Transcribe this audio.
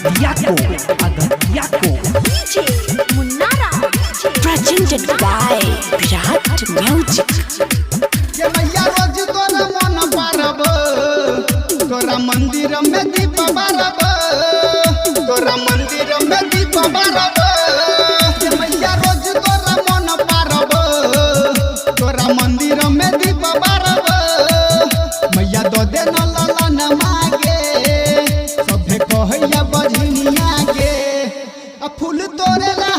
Agatiyako, Agatiyako. DJ Munna Raj. Presented by Virat Music. ये मैया रोज तोरा मन पारब, तोरा मंदिर में दीप बारब, तोरा मंदिर में दीप बारब। ये मैया रोज तोरा मन पारब, तोरा मंदिर में दीप बारब। मैया दो दे न ललन मागे, सभे कहैया बजनिया गे, आ फूल तोरे ला